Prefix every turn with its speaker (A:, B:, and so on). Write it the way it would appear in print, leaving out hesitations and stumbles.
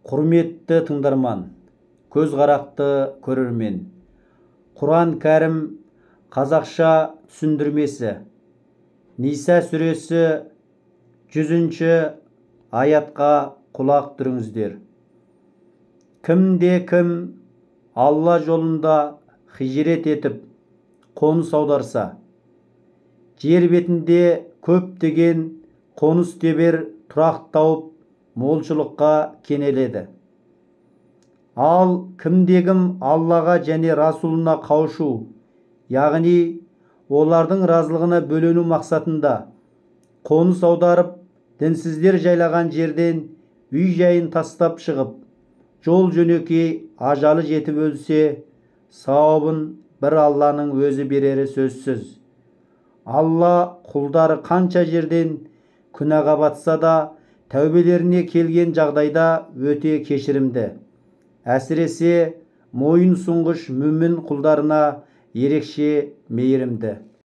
A: Құрметті тыңдарман, көз қарақты көрермен, Құран Кәрім қазақша түсіндірмесі, Ниса сүресі 100-ші аятқа құлақ түріңіздер. Кімде кім Алла жолында хижрет етіп, қоныс аударса, жер бетінде көптеген қоныс тебер, тұрақ тауып, молшылыққа кенеледі. Ал кімде-кім Аллаға және Расулына қауышу, яғни олардың разылығына бөлену мақсатында қоныс аударып, дінсіздер жайлаған жерден үй жайын тастап шығып, жол жөнекей ажалы жетіп өлсе, сауабын бір Алланың өзі берері сөзсіз. Алла құлдары қанша жерден күнәға батса да, тәубелеріне келген жағдайда өте кешірімді. Әсіресе мойын сұнғыш мүмін құлдарына ерекше мейірімді.